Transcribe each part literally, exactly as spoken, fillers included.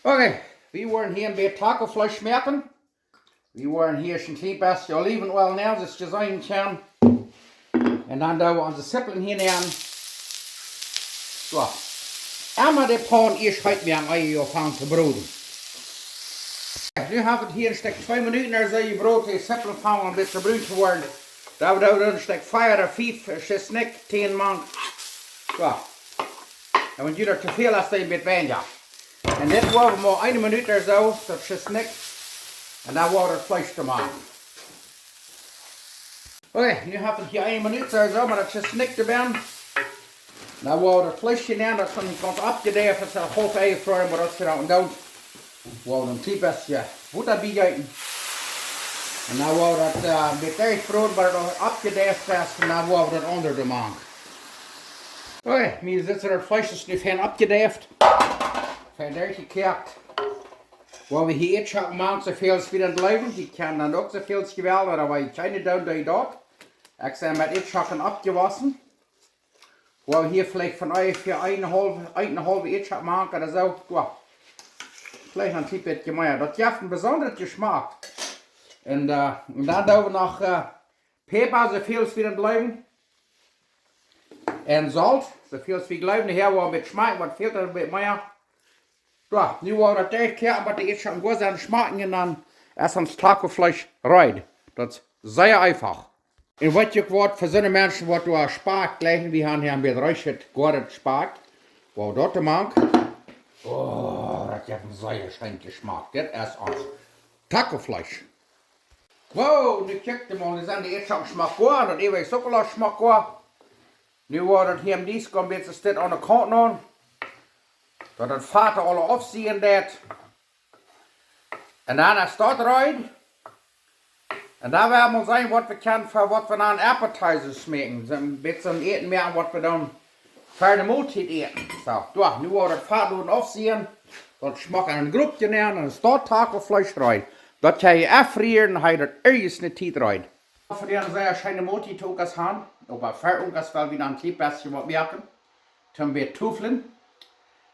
Okay, wie woaren hia een bät Tacofleesch moaken. Wie woaren hia een kjlien bät Olivenoil nämen, soo aus jie seenen kjennen. Un dan doo wie onse Zippeln hia nämen. Soo. Emma de Paun ieescht heet moaken, ea jie aunfangen to broden. Nu hab ekj hia een Stekj twee Minuten ooda soo jebroden, de Zippeln aunfangen een bät brun to woaren. Dan doo wie een Stekj vea ooda fief Schisnikj, tieen mank. Soo. Un wan jie daut to väl es, dan een bät weinja. Un dit woaren wie mau eene Minut ooda soo, daut Schisnikj. Un dan woaren wie daut Fleesch to moaken. Okay, nu hab ekj hia eene Minut ooda soo, mau daut Schisnikj doabie. Dan woaren wie daut Fleesch hia nämen, daut es noch nich gaunz oppjedäft, daut es aul haulf enjefroaren, mau daut es dan doot. Woaren wie een kjlien bät Wota biejeeten. Un dan woaren wie daut, eh, een bät derchbroden, mau daut daut oppjedäft es, un dan woaren wie daut aundre doamank. Okay, nu sitt daut Fleesch es nu fein oppjedäft. Fein derchjekoakt. Woa wie hia Eadschocken mank, soo väl aus wie daut leewen. Dee kjennen dan uk soo väl aus jie wellen, oba wan jie kjeene doonen, doo jie daut. Ekj sie met Eadschocken oppjewossen. Woa wie hia veleicht von onjefäa een un een haulw, een un een haulw Eadschock mank ooda soo. Soo. Veleicht een kjlien bät mea. Daut jeft een besondren Jeschmack. Un, eh, un dan doo wie noch, eh, Päpa, soo väl aus wie daut leewen. Un Solt, soo väl aus wie leewen. Hia woa wie met schmakjen, waut fält doa een bät mea. Soo, nu woa wie daut derchkoaken, waut de Eadschocken goot sent, schmakjen un dan es ons Tacofleesch reed. Daut es sea eefach. Un waut jie uk woaren fa soone Menschen, waut doa Spakj jleichen, wie haben hia een bät reeschet, goaden Spakj. Woa wie daut doamank. Oh, daut jeft een sea scheenen Jeschmack. Dit es ons Tacofleesch. Wow, nu kjikj mol, nu sent de Eadschocken schmock goa, daut äwaje es uk aul schmock goa. Nu woat daut hia em Disk een bät dit aun de Kaunt nämen. Daut daut Fat aul aufsieejen deit. Un dan es daut reed. Un dan woa wie mol seenen, waut wie kjennen fa waut wie aun Appetizers moaken. Soon bät Äten moaken, waut wie dan fa de Moltiet äten. Soo, doa, nu woat daut Fat doa aufsieejen. Daut schmock en een Gruppje nämen un es daut Tacofleesch reed. Daut kjenn jie aunrieren, hee daut irjent ne Tiet reed. Fa dee sea scheene Moltiet to Unkas han, oba fa Unkas well wie dan een kjlien bät waut moaken. Toom bät Tuflen.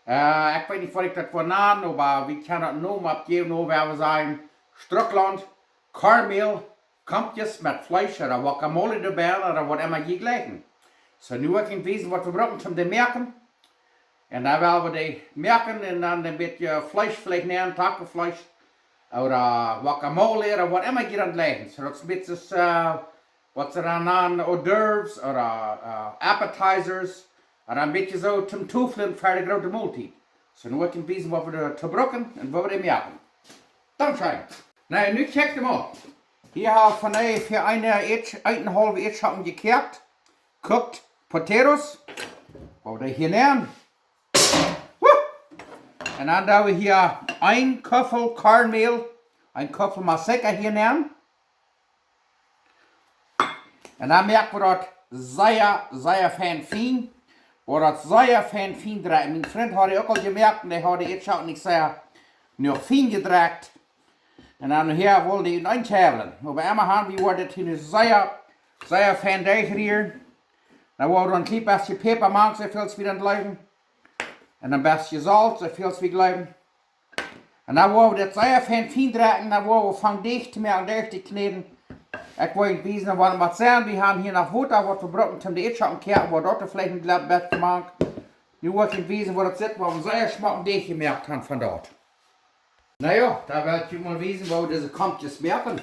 Eh, ekj weet nich, waut ekj daut woa nanen, oba wie kjennen daut Nomen oppjäwen, woo wie sajen, Strucklaunt, Kornmäl, Kompkjes met Fleesch ooda Guacamole doabie ooda waut emma jie jleichen. Soo, nu woa ekj junt wiesen, waut wie brucken toom dee moaken. Un dan well wie dee moaken un dan een bät Fleesch veleicht nämen, Tacofleesch ooda Guacamole ooda waut emma jie dan jleichen. Soo, daut es een bät, eh, waut see dan nanen hors d'oeuvres ooda, eh, appetizers. Ooda een bät soo toom Tuflen fa de groote Moltiet. Soo, nu woa ekj junt wiesen, waut wie doa to brucken un woo wie dee moaken. Dankscheen. Nä, nu kjikj mol. Hia hab wie von onjefäa een, eh, Ead-, een un een haulwe Eadschocken jekoakt. Cooked potatoes. Woa wie dee hia nämen. Woo! Un dan doo wie hia een Kuffel Kornmäl, een Kuffel Maseca hia nämen. Un dan moak wie daut sea, sea fein fien. Woa daut sea fein fien drekjen. Mien Frint haud uk aul jemoakt un dee haud de Eadschocken nich sea noch fien jedrekjt. Un dan hia wullen dee en een Kjäwlen. Oba emma han, wie woaren dit hia nu sea, sea fein derchrieren. Dan woa wie een kjlien bät Päpa mank, soo väl aus wie dan jleichen. Un een bät Solt, soo väl aus wie jleichen. Un dan woa wie dit sea fein fien drekjen, dan woa wie aunfangen Deajch to moaken, Deajch to kjnäden. Ekj woa junt wiesen, waut daut mott sennen. Wie han hia noch Wota, waut wie brucken toom de Eadschocken koaken, woa daut veleicht een kjlien bät mank. Nu woa ekj junt wiesen, woo daut sitt, waut wie sea schmocken Deajch jemoakt han von daut. Na jo, dan well ekj junt mol wiesen, woo wie dise Kompkjes moaken.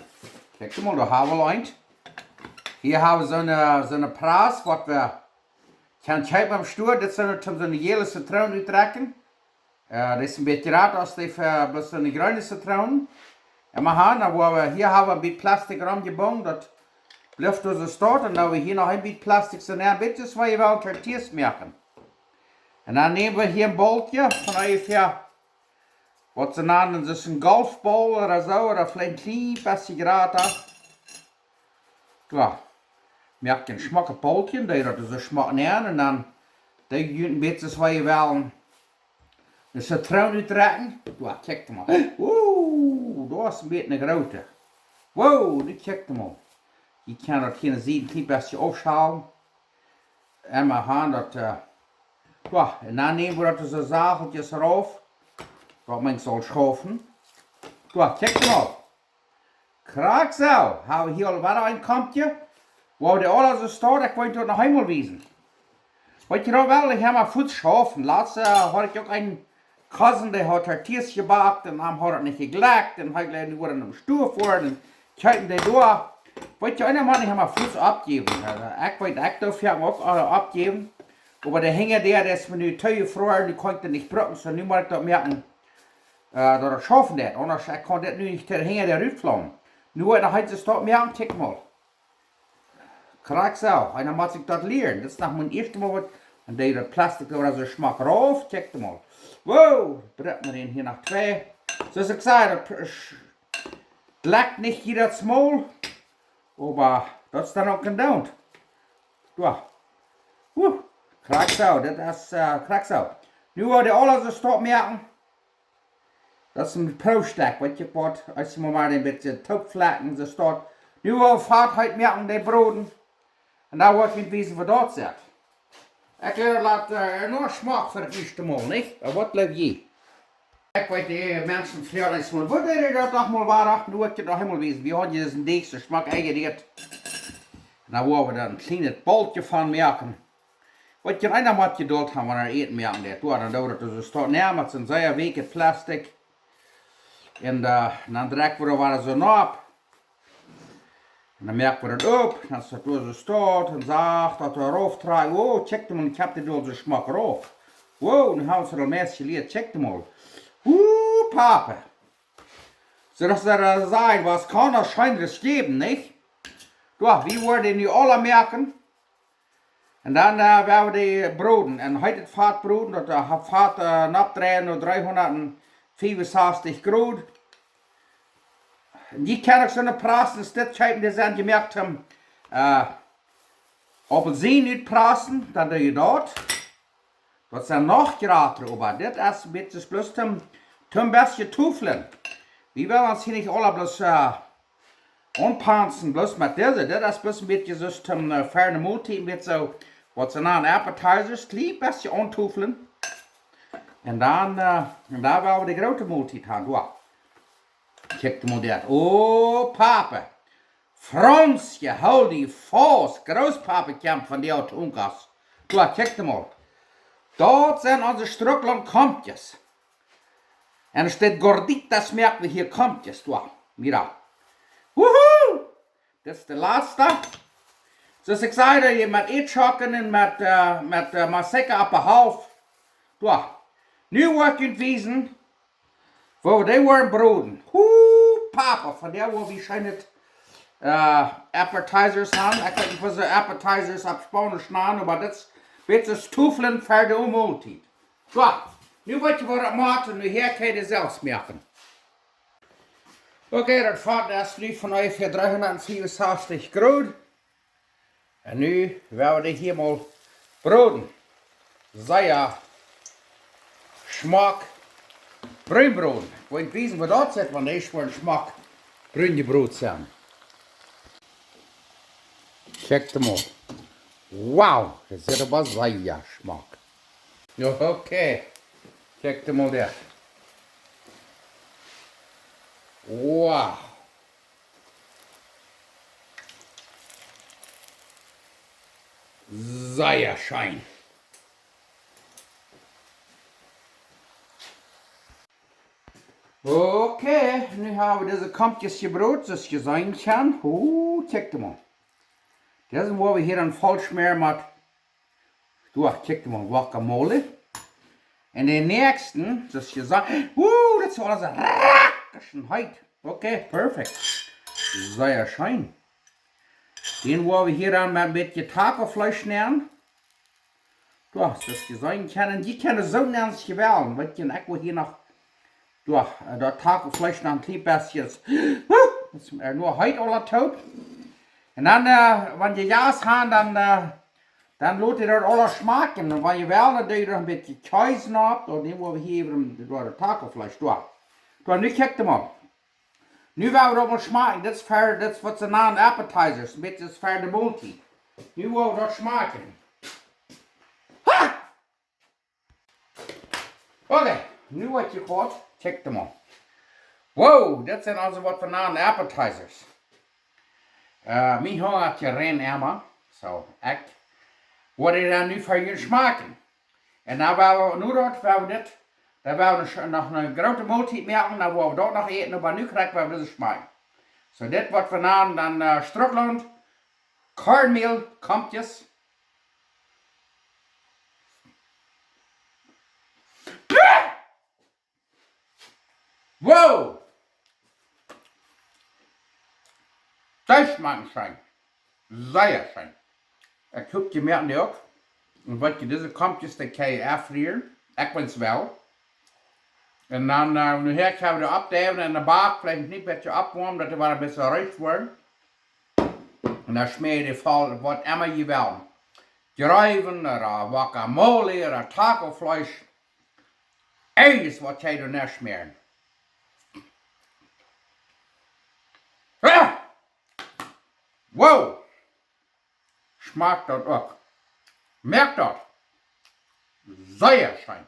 Kjikj mol, doa hab wie eent. Hia hab wie soone, soone Prass, waut wie kjennen kjeepen em Stua. Dit sent toom soone jäle Zitroon utdrekjen. Eh, dit es een bät jrata aus dee fa bloos soone jreene Zitroon. Un wie han, dan woa wie, hia hab wie een bät Plastik romjebungen, daut blift doa soo stonen. Un dan hab wie hia noch een bät Plastik, soo een bät soo aus wie wellen Tortillas moaken. Un dan näm wie hia een Bolkje von onjefäa, waut see nanen, daut es een Golfball ooda soo, ooda veleicht een kjlien bät jrata. Soo. Moak een schmocket Bolkje, dee daut soo schmock nämen, un dan doo jie een bät soo aus wie wellen de Zitroon utdrekjen. Soo, kjikj mol. Wow, daut es een bät een groote. Wow, nu kjikj mol. Jie kjennen daut hia een kjlien bät aufschalen. Un wie han daut, eh, soo, un dan näm wie daut soo sachtkjes rauf. Waut meenst, saul schaufen? Doa, kjikj mol. Krakjt soo, hab wie hia aul wada een Kompkje. Woo dee aula soo stonen, ekj well daut noch eemol wiesen. Waut ekj noch well, ekj hab mau fuaz schaufen. Latst, äh, haud ekj uk een Cousin, dee haud Tortillas jebackt un am haud daut nich jeglekjt un hee jleich nu wada em Stua foaren un kjeepen dee doa. Waut ekj eemol, ekj hab mau fuaz oppjejäft. Äh, ekj weet, ekj doa foaken uk, äh, oppjäwen. Oba de Henj, dee es mie nu too jefroaren, nu kaun ekj dee nich brucken, soo nu mott ekj daut moaken, äh, daut et schaufen deit. Aundasch, ekj kaun dit nu nich hinja de Rut flauen. Nu woa ekj noch eent soo stonen, moaken, kjikj mol. Krakjt soo, un dan mott ekj daut lieren. Dit es noch mien ieeschtet Mol waut. Un dee, daut Plastik doa soo schmock rauf, kjikj mol. Wow, brukt maun hia noch twee. Soo aus ekj säd, daut pr- sch- jlekjt nich jiedet Mol. Oba daut es dan uk een Doont. Doa. Huh, krakjt soo, dit es, äh, krakjt soo. Nu woa wie aula soo stonen moaken. Daut es een Proowstekj, waut ekj woa, aus ekj mau mau een bät toopflakjen, soo stonen. Nu woa wie Fat heet moaken, dee broden. Un dan woa ekj junt wiesen, woo daut sitt. Ekj, äh, lat, äh, noch schmock fa daut ieeschte Mol, nich? Oba waut jleew jie? Ekj weet, de Menschen froagen eemol, woo deed jie daut noch mol wada? Nu woa ekj daut noch eemol wiesen. Wie hauden hia disen Deajch soo schmock enjerieet. Un dan woa wie doa een kjlienet Boltje von moaken. Waut ekj eemol mott Jedult haben, wan eena Äten moaken deit. Doa, dan doo wie daut soo stonen. Nä, daut es een sea weakjet Plastik. Un, äh, dan drekj wie daut wada soo nopp. Un dan moak wie daut opp. Dan es daut doa soo stonen un sacht daut doa rauf trakjen. Wow, kjikj mol, ekj hab dee doa soo schmock rauf. Wow, nu hab wie daut meist jelieet. Kjikj mol. Wow, Papa. Soo daut es, äh, sea, waut kaun daut scheenret jäwen, nich? Doa, wie woaren dee nu aula moaken. Un dan, äh, woa wie dee broden. Un heet et Fat broden, daut, äh, Fat, äh, noppdreien no dreehundat fiefunsastich Grod. Un jie kjennen uk soone Prassen, dit kjeepen, dee sent jemoakt om, äh, Aupelsien utprassen, dan doo jie daut. Daut sent noch jratre, oba dit es een bät bloos toom, toom bät tuflen. Wie wellen ons hia nich aula bloos, äh, aunpanzen, bloos met dise. Dit es bloos een bät soo aus toom, äh, fa de Moltiet, een bät soo, waut see nanen appetizers, kjlien bät auntuflen. Un dan, äh, un dan woa wie de groote Moltiet haben, doa. Kjikj mol dit. Oh, Papa. Franzje, hool die faust. Groospapa kjemt von de Tunkas. Doa, kjikj mol. Daut sent onse Strucklaunt Kompkjes. Un et steit gorditas, moak wie hia Kompkjes, doa. Mira. Wuhu! Dit es de latste. Soo aus ekj säd, hia met Eadschocken un met, äh, met, äh, Masika opp de Halft. Doa. Nu woa ekj junt wiesen, woo dee woaren broden. Huh, Papa, von dee woa wie scheenet, äh, appetizers haben. Ekj weet nich, waut see appetizers opp Spaunisch nanen, oba dit es, dit es tuflen fa de Moltiet. Soo, nu weet jie, waut daut moakt, un nu hia kaun jie selfst moaken. Okay, daut Fat es nu von onjefäa dreehundat fiefunsastich Grod. Un nu woa wie dee hia mol broden. Sea schmock brun broden. Ekj well wiesen, woo daut sitt, wan dee ieescht schmock brun jebrot sent. Kjikj mol. Wow, daut sitt oba sea schmock. Okay, kjikj mol dit. Wow. Sea scheen. Okay, nu haben wie dise Kompkjes jebrot, soo aus jie seenen kjennen. Oh, kjikj mol. Dise woa wie hia dan voll schmäaren met, doa, kjikj mol, Guacamole. Un de näakjste, soo aus jie seenen, uh, daut es aules rakeschen heet. Okay, perfekt. Sea scheen. Dän woa wie hia dan met een bät Tacofleesch nämen. Doa, soo aus jie seenen kjennen, jie kjennen soo nämen aus jie wellen. Weet jie, ekj woa hia noch, doa, äh, daut Tacofleesch noch een kjlien bät, uh, daut es, äh, nu heet aula toop. Un dan, äh, wan jie Jast haben, dan, äh, dan lot jie daut aula schmakjen. Un wan jie wellen, dan doo jie noch een bät Kjees opp. Un dan woa wie hia äwa daut Tacofleesch, doa. Doa, nu kjikj mol. Nu woa wie daut mol schmakjen. Dit es fa, dit es waut see nanen appetizers. Dit es fa de Moltiet. Nu woa wie daut schmakjen. Ha! Okay. Nu waut jie goot, kjikj mol. Wow, dit sent aulsoo waut wie nanen appetizers. Äh, mie hungat je rein emma. Soo, ekj woa dee dan nu fa junt schmakjen. Un dan woa wie, nu daut, woa wie dit, dan woa wie noch, noch eene groote Moltiet moaken, dan woa wie daut noch äten, oba nu kjrie wie dise schmakjen. Soo, dit waut wie nanen dan, äh, Strucklaunt, Kornmäl, Kompkjes. Wow! Dee schmakjen scheen. Sea scheen. Ekj hop, jie moaken dee uk. Un waut jie, dise Kompkjes, dee kjenn jie aunfrieren. Ekj wens well. Un dan, äh, nu hia, ekj hab dee oppjedeit un en de Bak, veleicht een kjlien bät oppwoamen, daut dee wada een bät reef woaren. Un dan schmäa jie dee voll, waut emma jie wellen. Jreewen, ooda Guacamole, ooda Tacofleesch. Aules waut jie doa nenn schmäaren. Ah! Wow! Schmakjt daut uk. Moakt daut. Sea scheen.